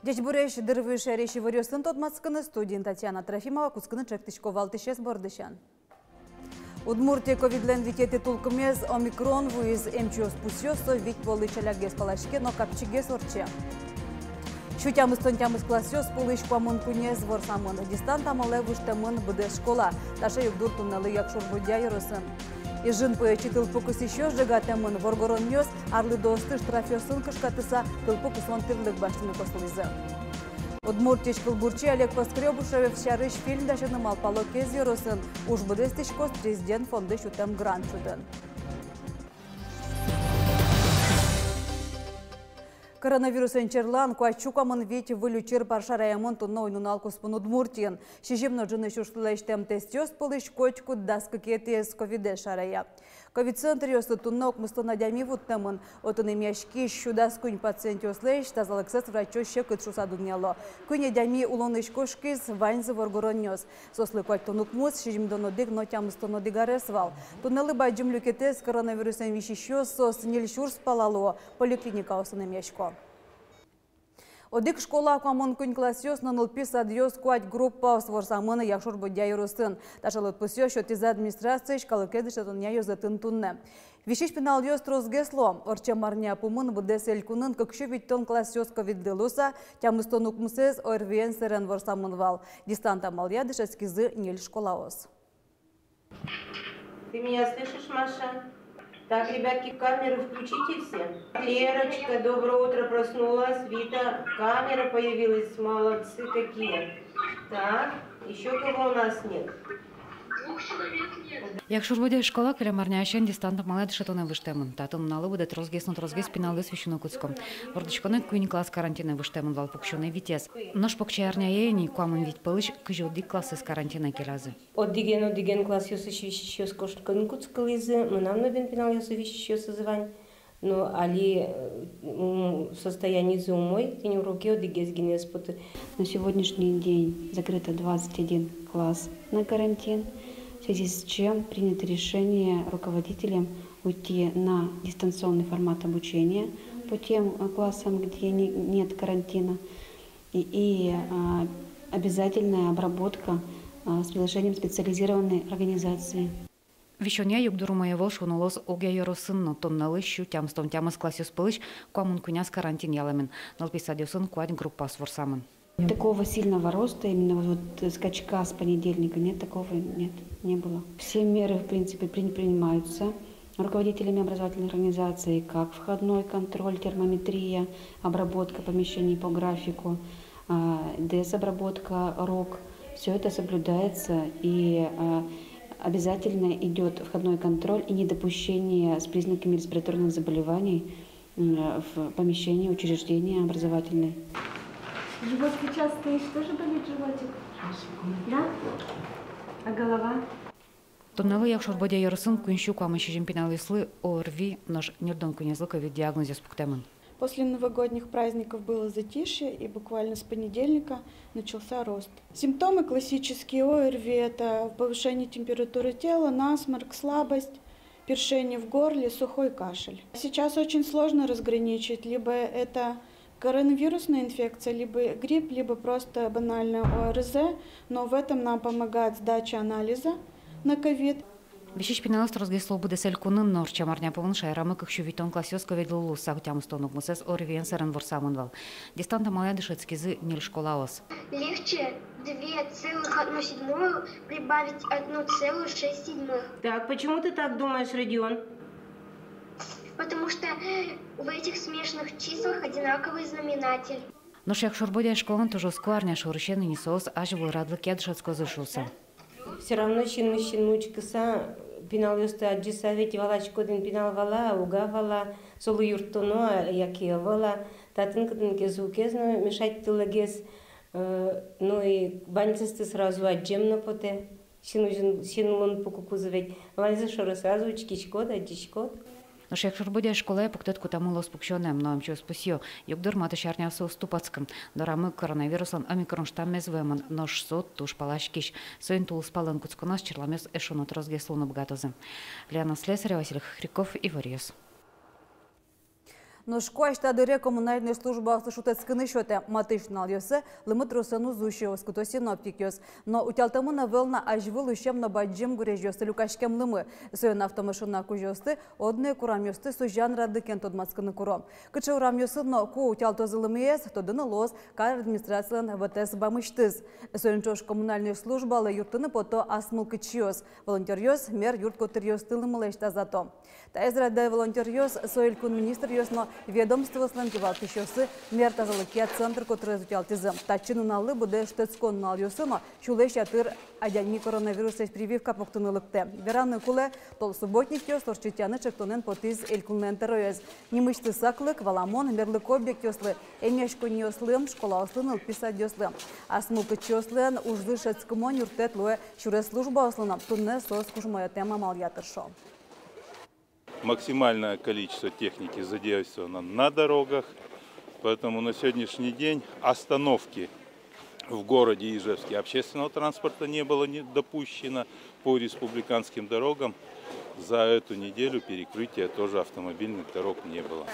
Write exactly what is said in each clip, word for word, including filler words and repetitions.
Ӟечбуресь! Дыр вуиз шаерысь иворъёсын тодматскыны. Студиын Татьяна Трофимова. Кутскыны чектӥсько валтӥсез бордысен. Удмуртие ковидлэн витетӥ тулкымез, омикрон, вуиз. Эмчиос пусъё, со вить поллы ӵалякгес палаське но капчигес ортче. Сю тямыстон тямыс классъёс пӧлысь куамын куинез ворсамын. Дистант амалэ выжтэмын быдэс школа. Таӵе югдур туннэлы Якшур-Бӧдья ёросын. Ижын пӧечи тылпу кысӥсьёс ӝегатэмын. Воргоронъёс арлыдоосты штрафъёсын кышкатыса, тылпу кысон тӥрлык басьтыны косылӥзы. Удмуртиысь кылбурчи Олег Поскрёбышев сярысь фильм дасяны малпало Кез ёросын. Уж быдэстӥськоз Президент фондысь утэм грант сётонэн. Коронавирусэн черлан куать сю куамын вить выль учыр пар шараямын туннэ уйнунал куспын Удмуртиын. Сизьым но ӝыны сюрслы лэсьтэм тестъёс пӧлысь котькуд дас кыкетӥез ковидэ шарая. Ковид-центръёсы туннэ укмыстон адями вуттэмын. Отын эмъяськись сю дас куинь пациентъёслэсь тазалыксэс врачъёс секыт шуыса дунъяло. Куинь адями улонысь кошкиз, ваньзы воргоронъёс. Соослы куатьтон укмыс, сизьымдон одӥг но тямыстон одӥг арес вал. Туннэлы бадӟым люкетэз коронавирусэн висисьёс, соос ньыль сюрс пала луо, поликлиникаосын эмъясько. Одӥг школа, куамын куинь классъёс но нылпи садъёс, куать группаос ворсамын Якшур-Бӧдья ёросын. Таӵе лыдпусъёс сётӥзы администрациысь калыкез дышетонъя ёзэтын туннэ. Висись пиналъёс тросгес луо. Ортчем арня пумын быдэс элькунын кык сю витьтон классъёс ковидлы луыса, тямыстон укмысэз ОРВИен сэрен ворсамын вал. Дистант амалъя дышетскизы ньыль школаос. Ты меня слышишь, Маша? Так, ребятки, камеры включите все. Лерочка, доброе утро, проснулась. Вита, камера появилась, молодцы какие. Так, ещё кого у нас нет? Якшур-Бӧдья школа кылем арняысен дистант амалъя дышетонэ выжтэмын. Татын нуналлы быдэ тросгес но тросгес пиналъёс висьыны кутско. Вордӥськонэ куинь класс карантинэ выжтэмын вал, пуксёнэ витез. Нош покчиарняе ини куамын вить пӧлысь кызь одӥг классэз карантинэ келязы. Одӥген, одӥген классъёсысь висисьёс кошкыны кутскылӥзы, мынам но бен пиналъёсы висисьёсыз вань. Но али, м, состояниезы умой, тӥни уроке одӥгез гинэ ӧз поты. На сегодняшний день закрыто двадцать один класс на карантин, в связи с чем принято решение руководителям уйти на дистанционный формат обучения по тем, э, классам, где не-, нет карантина. И, и, а, обязательная обработка, а, с приглашением специализированной организации. Висёнъя югдур умой ӧвӧл, шуыны луоз, огъя ёросын но. Туннэлы сю тямыстон тямыс классъёс пӧлысь куамын куиньяз карантин ялэмын. Нылпи садъёсын куать группаос ворсамын. Такого сильного роста, именно вот, вот скачка с понедельника, нет, такого нет, не было. Все меры, в принципе, предпринимаются руководителями образовательных организаций, как входной контроль, термометрия, обработка помещений по графику, а, дезобработка рук. Всё это соблюдается, и, а, обязательно идёт входной контроль и недопущение с признаками респираторных заболеваний, м, в помещении учреждения образовательной. Живот сейчас стоишь, тоже болит животик? Да? А голова? Туннэлы Якшур-Бӧдья ёросын куинь сю куамын сизьым пиналъёслы ОРВИ, нош ньыльдон куинезлы ковид диагнозъёс пуктэмын. После новогодних праздников было затишье, и буквально с понедельника начался рост. Симптомы классические ОРВИ — это повышение температуры тела, насморк, слабость, першение в горле, сухой кашель. Сейчас очень сложно разграничить, либо это коронавирусная инфекция, либо грипп, либо просто банальная ОРЗ, но в этом нам помогает сдача анализа на ковид. Висись пиналъёс тросгес луо быдэс элькунын но. Ортчем арня пумын шаерамы кык сю витьтон классъёс ковидлы луыса, тямыстон укмысэз ОРВИен сэрен ворсамын вал. Дистант амалъя дышетскизы ньыль школаос. Легче две целых одну седьмую прибавить одну целую шесть седьмых. Так, почему ты так думаешь, Родион? Потому что в этих смешанных числах одинаковый знаменатель. Нош Якшур-Бӧдья школаын туж оско, арня шорысен ини соос азьвыл радлыкъя дышетскозы шуыса. Всё равно синмысь синмы учкыса, пиналъёсты адӟыса, ведь валаськод ини, пинал вала, уг-а вала, солы юрттоно-а яке ӧвӧл-а, татын кытын ке звукез но мешать тылэгес, э, ну и ваньзэсты сразу адӟем но потэ. Син ужын, син улын пукыкузы ведь, ваньзы шоры сразу учкиськод, адӟиськод. Нош Якшур-Бӧдья школае пуктэт кутэмын луоз пуксёнэ, но эмчиос пусъё: югдур матысь арняосы уз тупатскы. Дорамы коронавируслэн омикрон штаммез вуэмын, нош со туж паласькись. Соин тулыспаллэн кутсконаз черламъёс эшшо но тросгес луыны быгатозы. Лиана Слесарева, Василий Хохряков, «Иворъёс». Нош куазь та дыре коммунальной службаослы шутэтскыны сётэ. Матысь нуналъёсы лымы тросэн уз усьы, оскыто синоптикъёс. Но утялтэмын ӧвӧл на азьвыл усем но бадӟым гурезьёсы люкаськем лымы. Соин автомашина кузёосты одно ик урамъёсты сузян радлыкен тодматскыны куро. Кыӵе урамъёсы но ку утялтозы лымыез, тодыны луоз кар администрацилэн вотэс бамысьтыз. Соин ӵош коммунальной службалы юрттыны пото ас мылкыдчиос. Волонтёръёс мер юрт котыръёсты лымылэсь тазато. Таиз радэ волонтёръёс, со элькун министръёс но ведомствоослэн кивалтӥсьёссы мер тазалыкъя центр котырез утялтӥзы. Татчы нуналлы быдэ шутэтскон нуналъёсы но сюлэсь ятыр адями коронавируслэсь прививка пуктыны лыктэ. Вераны кулэ, тол субботникъёс ортчытъяны ӵектонэн потӥз элькунлэн тӧроез. Нимысьтыз саклык валамон мерлыко объектъёслы, эмъяськонниослы, школаослы, нылпи садъёслы. Ас мылкыдчиослэн ужзы шӧдскымон юрттэт луэ сюрес службаослы но, туннэ соос кужмоятэм амалъя тыршо. Максимальное количество техники задействовано на дорогах, поэтому на сегодняшний день остановки в городе Ижевске общественного транспорта не было не допущено по республиканским дорогам. За эту неделю перекрытия тоже автомобильных дорог не было.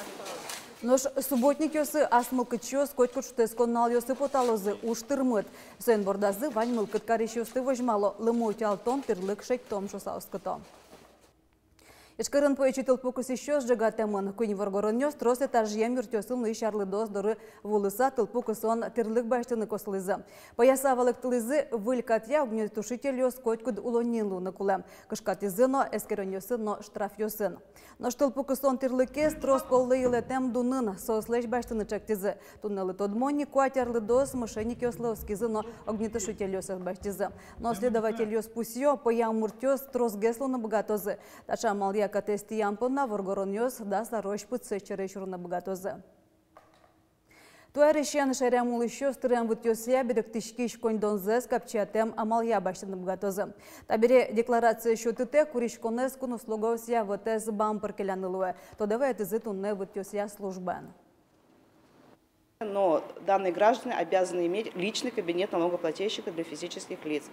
Нош субботникъёсы ас мылкыдчиос котькуд шутэтскон нуналъёсы поталозы, уж тырмыт. Соин бордазы вань мылкыд карисьёсты возьмало, лымы утялтон, тӥрлык шедьтон шуыса оскыто. Ижкарын пӧечи тылпу кысӥсьёс ӝегатэмын. Куинь воргоронъёс трос этажъем юртъёсын улӥсь арлыдоос доры вуылыса тылпу кысон тӥрлык басьтыны косылӥзы. Пӧяса валэктылӥзы: выль катъя огнетушительёс котькуд улонниын луыны кулэ. Кышкатӥзы но эскеронъёсын но штрафъёсын. Нош тылпу кысон тӥрлыкез трос поллы йылэтэм дунын, соослэсь басьтыны ӵектӥзы. Туннэлы тодмо ни, куать арлыдоос мошенникъёслы оскизы но огнетушительёсэз басьтӥзы. Но следовательёс пусъё: пӧям муртъёс тросгес луыны быгатозы. Таӵе амалъя катэз тӥям понна воргоронъёс дас арозь пытсэс сьӧры сюрыны быгатозы. Туэ арысен шаерам улӥсьёс тырем вытъёсъя берыктӥськись коньдонзэс капчиятэм амалъя басьтыны быгатозы. Табере декларация сётытэк куриськонэз кун услугаосъя вотэс бам пыр келяны луэ. Тодэ вайытӥзы туннэ вытъёсъя службаын. Но данные граждане обязаны иметь личный кабинет налогоплательщика для физических лиц.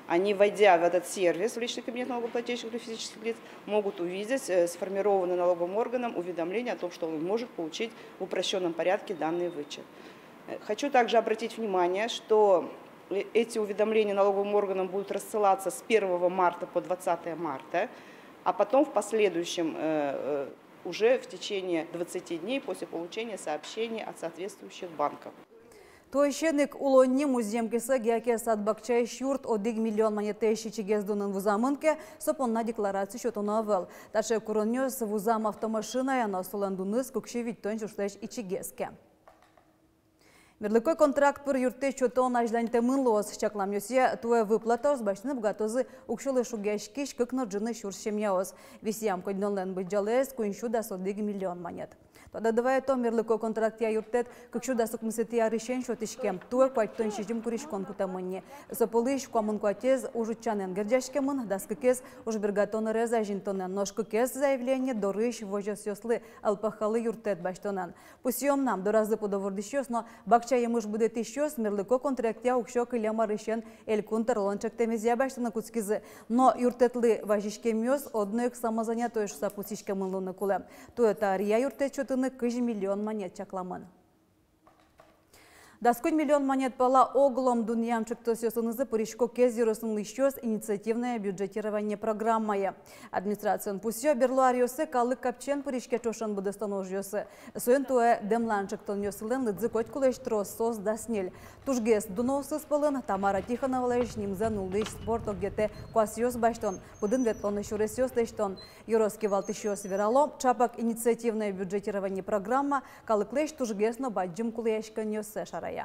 Они, войдя в этот сервис, в личный кабинет налогоплательщика для физических лиц, могут увидеть, э, сформированное налоговым органом уведомление о том, что он может получить в упрощённом порядке данный вычет. Э, хочу также обратить внимание, что, э, эти уведомления налоговым органам будут рассылаться с первого марта по двадцатое марта, а потом в последующем, э, э, уже в течение двадцати дней после получения сообщения от соответствующих банков. Туэсен ик улонни музъем кесэг яке сад-бакчаысь юрт одӥг миллион манетэсь ичигес дунын вузамын ке, со понна декларация сётоно ӧвӧл. Таӵе куронъёс вузам автомашиная но, солэн дуныз кык сю витьтон сюрслэсь ичигес ке. Мерлыко контракт пыр юрттэт сётон азьланьтэмын луоз. Чакламъёсъя, туэ выплатаос басьтыны быгатозы уксёлы шугъяськись кык но ӝыны сюрс семьяос. Висъям коньдонлэн быдӟалаез куинь сю дас одӥг миллион манет. Тодады вайытом, мерлыко контрактъя юрттэт кык сю дас укмысэтӥ арысен сётӥське. Туэ куатьтон сизьым куриськон кутэмын ни. Со пӧлысь куамын куатез уж утчанэн герӟаськемын, дас кыкез — ужбергатон ӧрез азинтонэн, нош кыкез заявление дорысь возёсъёслы, ЛПХ-лы юрттэт басьтонэн. Пусъём на, доразы пудо вордӥсьёс но бакча емыш будэтӥсьёс мерлыко контрактъя уксё кылем арысен элькун тӧролэн ӵектэмезъя басьтыны кутскизы. Но юрттэтлы вазиськемъёс одно ик самозанятоесь шуыса пусйиськемын луыны кулэ. Туэ та ӧръя юрттэт сётыны кызь миллион манет чакламын. Дас куинь миллион манет пала оглом дунъям ӵектосъёсынызы пырисько Кез ёросын улӥсьёс «Инициативное бюджетирование» программае. Администрациын пусъё: берло аръёсы калык капчиен пыриське ӵошен быдэстоно ужъёсы. Соин туэ дэмлан ӵектонъёсылэн лыдзы котькулэсь трос, соос дас ньыль. Тужгес дуноосыз пӧлын Тамара Тихоновалэсь нимзэ нуллӥсь спорт огъетэ куасъёс басьтон, пыдын ветлон сюресъёс лэсьтон. Ёрос кивалтӥсьёс верало: ӵапак «Инициативное бюджетирование» программа калыклэсь тужгес но бадӟым кулэяськонъёссэ шарая.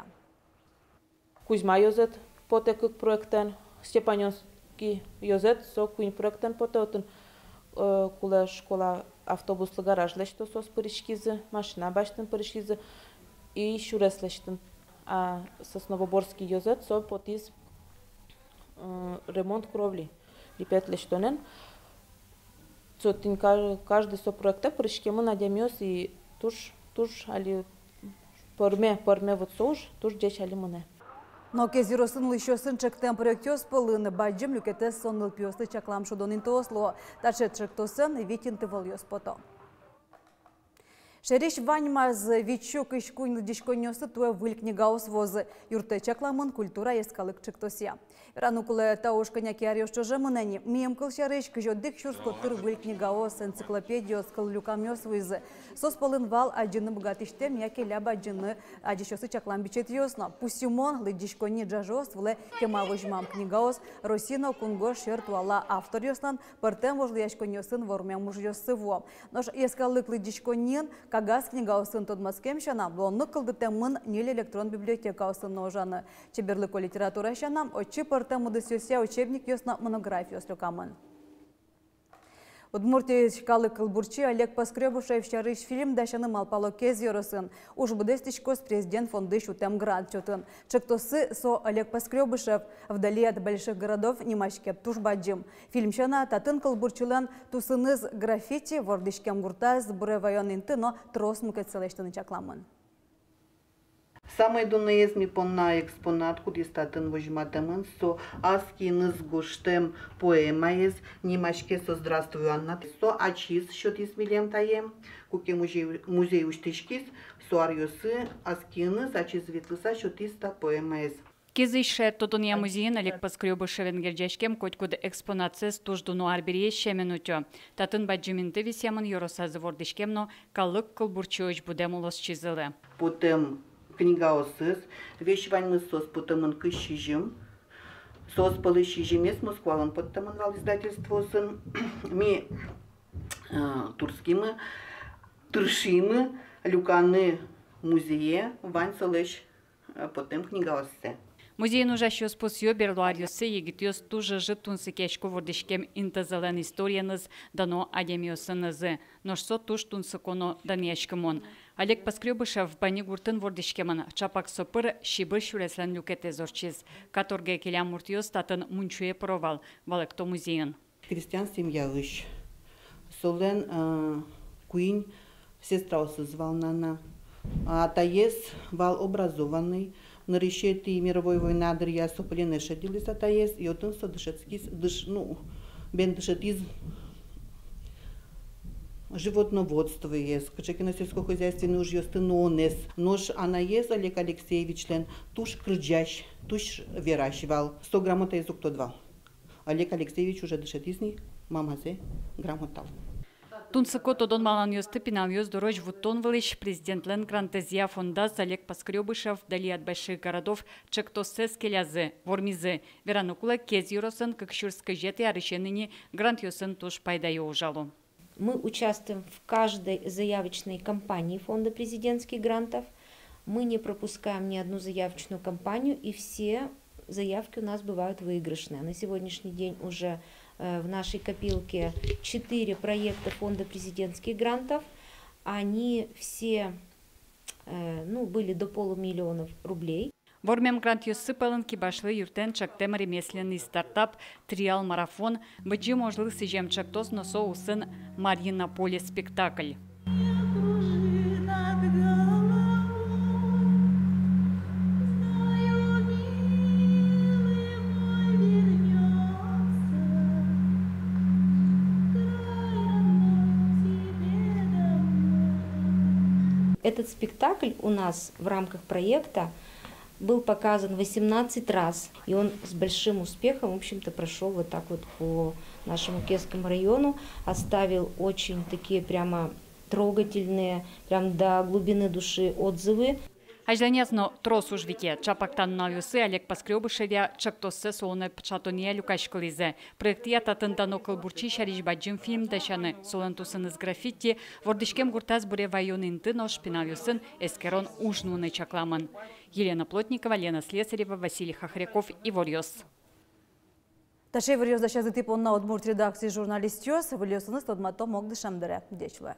Кузьма ёзэт потэ кык проектэн, Степанёнский ёзэт, со куинь проектэн потэ, отын, э, кулэ школа автобуслы гараж лэсьто, соос пыриськизы, машина басьтыны пыриськизы, и сюрес лэсьтыны. А Сосновоборский ёзэт, со потӥз, э, ремонт кровли, липет лэсьтонэн. Со тӥни ка-, каждый со проектэ пыриськемын адямиос, и туж, туж али пӧрме, пӧрме вот со уж, туж ӟеч али мынэ. Но Кез ёросын улӥсьёсын ӵектэм проектъёс пӧлын бадӟым люкетэз со нылпиослы чаклам шудон интыос луо. Таӵе ӵектосэн вить интывылъёс пото. Шаерысь ваньмаз витьсю кызь куинь лыдӟиськонниослы туэ выль книгаос вуозы. Юрттэт чакламын «Культура» йӧскалык ӵектосъя. Вераны кулэ, та уж кӧня ке аръёс ӵоже мынэ ни. Мием кылсярысь, кызь одӥг сюрс котыр выль книгаос, энциклопедиос, кыллюкамъёс вуизы. Соос пӧлын вал адӟыны быгатӥсьтэм яке ляб адӟыны адӟисьёслы чаклам бичетъёс но. Пусйымон, лыдӟиськонни ӝажыос вылэ кема возьмам книгаос Россиын но кунгож сьӧр туала авторъёслэн пӧртэм вожвылъяськонниосын вормем ужъёссы вуо. Нош йӧскалык лыдӟиськонниын, кагаз книгаосын тодматскем сяна, луонлык кылдытэмын ньыль электрон библиотекаосын но ужаны. Чеберлыко литература сяна, отчы пӧртэм удысъёсъя учебникъёс но монографиос люкамын. Удмуртиысь калык кылбурчи Олег Поскрёбышев сярысь фильм дасяны малпало Кез ёросын. Уж быдэстӥськоз Президент фондысь утэм грант чотын. Ӵектоссы со Олег Поскрёбышев, «Вдали от больших городов» нимаське, туж бадӟым. Фильм сяна, татын кылбурчилэн тусыныз граффити, вордӥськем гуртаз буре ваён инты но трос мукетсэ лэсьтыны чакламын. Самой дуноез ми понна экспонат, кудӥз татын возьматэмын, со ас киыныз гожтэм поэмаез, нимаське со «Здравствуй, Анна». Со ачиз сётӥз милем тае, куке музей, музей усьтӥськиз, со аръёсы ас киыныз ачиз ветлыса сётӥз та поэмаез. Кезысь шаертодонъя музейын Олег Поскрёбышевен герӟаськем котькуд экспонатсэс туж дуно арбериез сямен утё. Татын бадӟым инты висъямын ёросазы вордӥськем но калык кылбурчиозь будэм улосчизылы. Потэм книгаосыз, весь ваньмыз соос потэмын кызь сизьым. Соос пӧлысь сизьымез Москвалэн поттэмын вал издательствоосын. Ми, э, турттӥмы, тыршимы люканы музее вань солэсь, э, потэм книгаоссэ. Музейын ужасьёс пусъё: берло аръёсы егитъёс туж ӧжыт тунсыкъясько вордӥськем интызылэн историеныз, дано адямиосынызы. Нош со туж тунсыко но данъяськымон. Олег Поскрёбышев Бани гуртын вордӥськемын, чапак со пыр сибыр сюреслэн люкетэз ортчиз. Каторгае келям муртъёс татын мунчое пыро вал, валэкто музейын. Крестьян семьяысь. Солэн, э, куинь сестраосыз вал на. Атаез вал образованный, нырысетӥ мировой война дыръя со пленэ шедьылӥз атаез, и отын со дышетскиз, дыш-, ну, бен дышетӥз животноводствоез, кыӵе ке но сельскохозяйственный ужъёсты нуонэз. Нош анаез Олег Алексеевичлэн туж кырӟась, туж верась вал. Со грамотаез уг тодӥськы вал. Олег Алексеевич уже дышетӥз ни мамазэ грамоталы. Тунсыко тодон-валанъёсты пиналъёс дорозь вуттон вылысь Президентлэн грантэзъя фондаз Олег Поскрёбышев «Вдали от больших городов» ӵектоссэс келязы, вормизы. Вераны кулэ, Кез ёросын кык сюрс кызетӥ арысен ини грантъёсын туж пайдаё ужало. Мы участвуем в каждой заявочной кампании Фонда президентских грантов. Мы не пропускаем ни одну заявочную кампанию, и все заявки у нас бывают выигрышные. На сегодняшний день уже, э, в нашей копилке четыре проекта Фонда президентских грантов. Они все, э, ну, были до полумиллионов рублей. Вормем грантъёссы пӧлын кибашлы юрттэм ӵектэм ремесленный стартап, триал марафон, «Быдӟым ожлы сӥзем ӵектос» но со улсын «Марьино поле» спектакль. Этот спектакль у нас в рамках проекта был показан восемнадцать раз, и он с большим успехом, в общем-то, прошёл вот так вот по нашему Кезскому району, оставил очень такие прямо трогательные, прям до глубины души отзывы. Азьланяз но трос уж вите. Чапак та нуналъёсы Олег Поскрёбышевъя ӵектоссэ солэн пыӵатонъя люкаськылӥзы. Проектъя татын дано кылбурчи сярысь бадӟым фильм дасяны, солэн тусыныз граффити, вордӥськем гуртаз буре ваён инты, нош пиналъёсын эскерон уж нуыны чакламын. Елена Плотникова, Лена Слесарева, Василий Хохряков, «Иворъёс». Таӵе иворъёс дасязы тӥ понна удмурт редакциысь журналистъёс. Выльёсыныз тодматом ог дышем дыре. Ӟеч луэ.